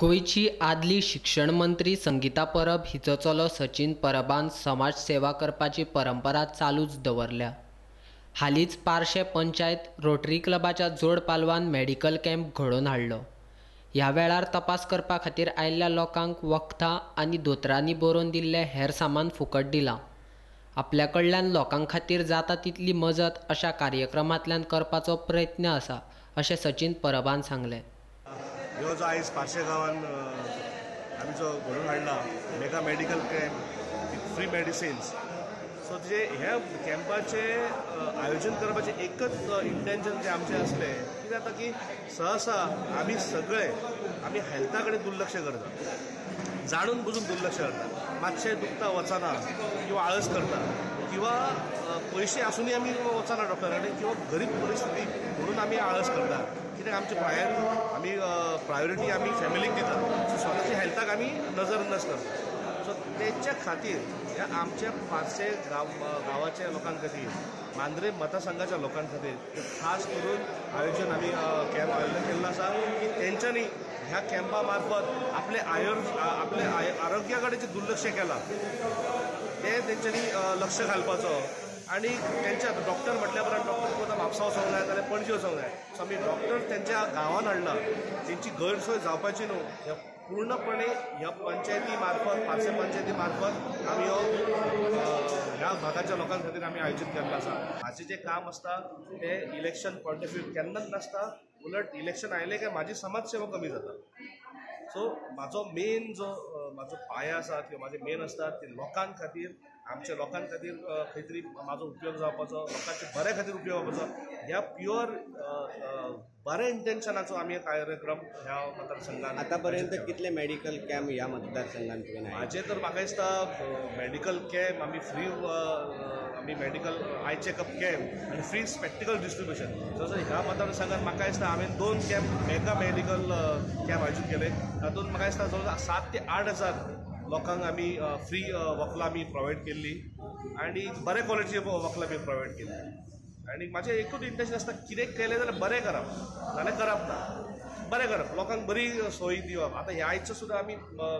गोंयची आदली शिक्षण मंत्री संगीता परब हिचो चलो सचिन परबान समाज सेवा करपाची परंपरा चालूच दवरल्या. हालींच पार्शे पंचायत रोटरी क्लबाच्या जोड पालवान मेडिकल कॅम्प घडोवन हाडलो. ह्या वेळार तपास करपा खातीर आयिल्ल्या लोकांक वखदां आनी दोतोरांनी बरोवन दिल्लें हेर सामान फुकट दिलां. आपल्या कडल्यान लोकां खातीर जाता तितली मजत अशा कार्यक्रमांतल्यान करपाचो प्रयत्न आसा अशें सचिन परबान सांगलें. ह्यो जो आयज पार्शे गांवान आमी जो घडोवन हाडला mega medical camp with free medicines, so जे ह्या कॅम्पाचें आयोजन करपाचें एकच इंटेन्शन जें आमचें आसलें कितें जाता की सहसा आमी सगळे आमी हेल्था कडेन दुर्लक्ष करता, जाणून बुजून दुर्लक्ष करता. मातशें दुखता वचना किंवा आळस करता किंवा पयशे आसुनूय आमी वचना डॉक्टरा कडेन किंवा गरीब परिस्थिती म्हणून आमी आळस करता. कित्याक आमचे आमी प्रायोरिटी आमी फॅमिलीक दिता, सो स्वताच्या हेल्थाक आमी नजर करता. सो तेच्या खातीर ह्या आमच्या पार्से गांवाच्या लोकां खातीर, मांद्रे मतदारसंघाच्या लोकां खातीर खास करून आयोजन आमी कॅम्प आयोजन केल्लो आसा की तेंच्यांनी ह्या कॅम्पा मार्फत आपले आपले आरोग्या कडेन जें दुर्लक्ष केलां तें तेंच्यांनी लक्ष घालपाचो. आनी तेंच्या डॉक्टर म्हटल्या उपरांत डॉक्टर आतां म्हापसा वचोंक जाय जाल्यार पणजे वचोंक जाय, सो आमी डॉक्टर तेंच्या गांवान हाडला, तेंची गैरसोय जावपाची न्हू. ह्या पूर्णपणे ह्या पंचायती मार्फत, पार्से पंचायती मार्फत आमी हो ह्या भागाच्या लोकां खातीर आमी आयोजीत केल्लो आसा. म्हाजें जें काम आसता तें इलेक्शन पॉयंट ऑफ व्यू केन्नाच नासता, उलट इलेक्शन आयलें काय म्हाजी समाज सेवा कमी जाता. सो म्हाजो मेन जो म्हाजो पाया आसा किंवा म्हाजे मेन आसता ते लोकां खातीर, आमच्या लोकां खातीर खंय तरी म्हाजो उपयोग जावपाचो, लोकांच्या बऱ्या खातीर उपयोग जावपाचो. ह्या प्युअर बऱ्या इंटेन्शनाचो आमी कार्यक्रम ह्या मतदारसंघात. आतापर्यंत कितले मेडिकल कॅम्प ह्या मतदारसंघात तुवें? म्हाजें तर म्हाका दिसता मेडिकल कॅम्प आमी फ्री, आमी मेडिकल I checkup कॅम्प आनी फ्री स्पेक्टिकल डिस्ट्रिब्युशन. जसो ह्या मतदारसंघात म्हाका दिसता हांवें 2 कॅम्प मेगा मेडिकल कॅम्प आयोजीत केले. तातूंत म्हाका दिसता जवळ जवळ 7 ते 8 हजार लोकांक आमी फ्री वखदां आमी प्रोवायड केल्ली आनी बरे क्वॉलिटीचे वखदां आमी प्रोवायड केल्ली. आनी म्हाजें एकूच इंटेन्शन आसता कितें केलें जाल्यार बरें करप, नाल्यार करप ना, बरें करप, लोकांक बरी सोय दिवप. आतां ह्या आयचो सुद्दां आमी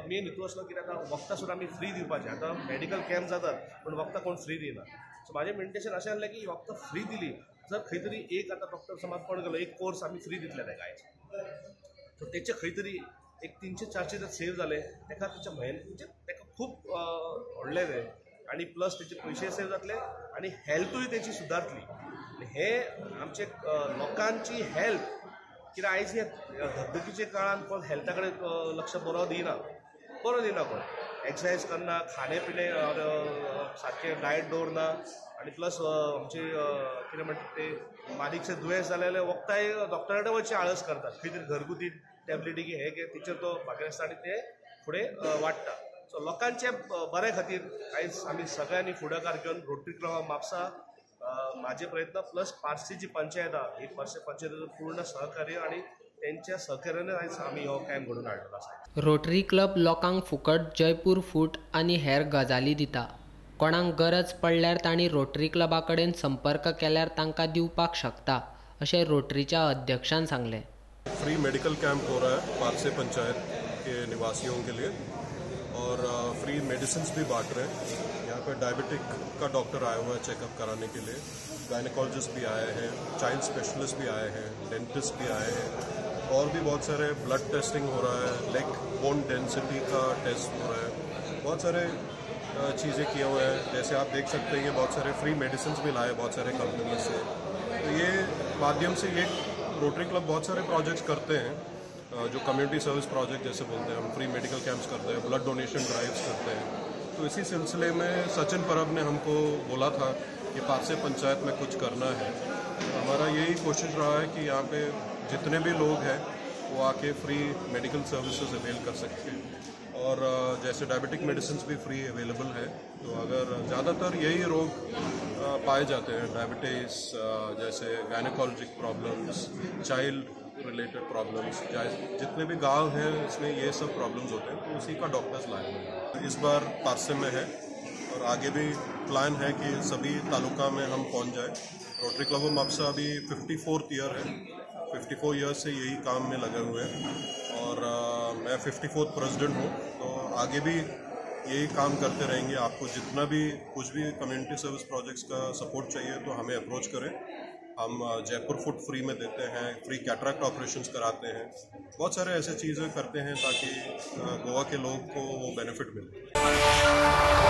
मेन हेतू आसलो कित्याक आतां वखदां सुद्दां आमी फ्री दिवपाचें. आतां मेडिकल कॅम्प जातात पूण वखदां कोण फ्री दिना. सो म्हाजें इंटेन्शन अशें आसलें की वखदां फ्री दिली जर खंय तरी एक आतां डॉक्टर समज कोण गेलो एक कोर्स आमी फ्री दितले ताका आयज, सो तेचे खंय तरी एक 300-400 जर सेव जाले ताका तेच्या म्हयने म्हणजे ताका खूब व्हडलें तें, आनी प्लस तेचे पयशे सेव जातले आनी हेल्थूय तेची सुदारतली. हे आमचे लोकांची हेल्थ कित्याक आयज हे धगधगीच्या काळान कोण हेल्था कडेन लक्ष बरो दिना, बरो दिना कोण एक्सरसायज करना, खाणे पिणे सारकें डायट दवरना आनी प्लस आमचे कितें म्हणटा ते बारीकशे दुयेंस जालें जाल्यार वखदांय डॉक्टरा कडेन वचचे आळस करतात, खंय तरी घरगुती टॅबलेटी की हे तेचेर तो भागेर आसता आनी ते फुडें वाडटा. सो लोकांचे बऱ्या खातीर आयज आमी सगळ्यांनी फुडाकार घेवन रोटरी क्लब म्हापसा म्हाजे प्रयत्न प्लस पार्से जी पंचायत आहा ही पार्से पंचायतीचो पूर्ण सहकार्य आनी तेंच्या सहकार्यान आयज आमी हो कॅम्प घडोवन हाडलेलो आसा. रोटरी क्लब लोकांक फुकट जयपूर फूट आनी हेर गजाली दिता. कोणाक गरज पडल्यार तांणी रोटरी क्लबा कडेन संपर्क केल्यार तांकां दिवपाक शकता अशें रोटरीच्या अध्यक्षान सांगलें. फ्री मेडिकल कैंप हो रहा है पार्से पंचायत के निवासियों के लिए और फ्री मेडिसिन भी बांट रहे हैं. यहाँ पर डायबिटिक का डॉक्टर आया हुआ है चेकअप कराने के लिए, गायनेकोलॉजिस्ट भी आए हैं, चाइल्ड स्पेशलिस्ट भी आए हैं, डेंटिस्ट भी आए हैं और भी बहुत सारे ब्लड टेस्टिंग हो रहा है, लेग बोन डेंसिटी का टेस्ट हो रहा है, बहुत सारे चीज़ें किए हुए हैं. जैसे आप देख सकते हैं कि बहुत सारे फ्री मेडिसिन भी लाए बहुत सारे कंपनी से. तो ये माध्यम से ये रोटरी क्लब बहुत सारे प्रोजेक्ट्स करते हैं जो कम्युनिटी सर्विस प्रोजेक्ट जैसे बोलते हैं हम, फ्री मेडिकल कैंप्स करते हैं, ब्लड डोनेशन ड्राइव्स करते हैं. तो इसी सिलसिले में सचिन परब ने हमको बोला था कि पार्से पंचायत में कुछ करना है. हमारा यही कोशिश रहा है कि यहाँ पे जितने भी लोग हैं वो आके फ्री मेडिकल सर्विसेज अवेल कर सकते हैं और जैसे डायबिटिक मेडिसिन भी फ्री अवेलेबल है. तो अगर ज़्यादातर यही रोग पाए जाते हैं, डायबिटीज़ जैसे gynaecologic problems, child related problems, जितने भी गांव हैं इसमें ये सब प्रॉब्लम्स होते हैं, तो उसी का डॉक्टर्स लाए हुए हैं. इस बार पार्से में है और आगे भी प्लान है कि सभी तालुका में हम पहुंच जाए. रोटरी क्लब ऑफ म्हापसा अभी 54th year है, 54 ईयर्स से यही काम में लगे हुए हैं और मैं 54th president हूँ, तो आगे भी यही काम करते रहेंगे। आपको जितना भी कुछ भी कम्युनिटी सर्विस प्रोजेक्ट्स का सपोर्ट चाहिए तो हमें अप्रोच करें। हम जयपुर फुट फ्री में देते हैं, फ्री कैटरेक्ट ऑपरेशंस कराते हैं, बहुत सारे ऐसे चीज़ें करते हैं ताकि गोवा के लोग को वो बेनिफिट मिले।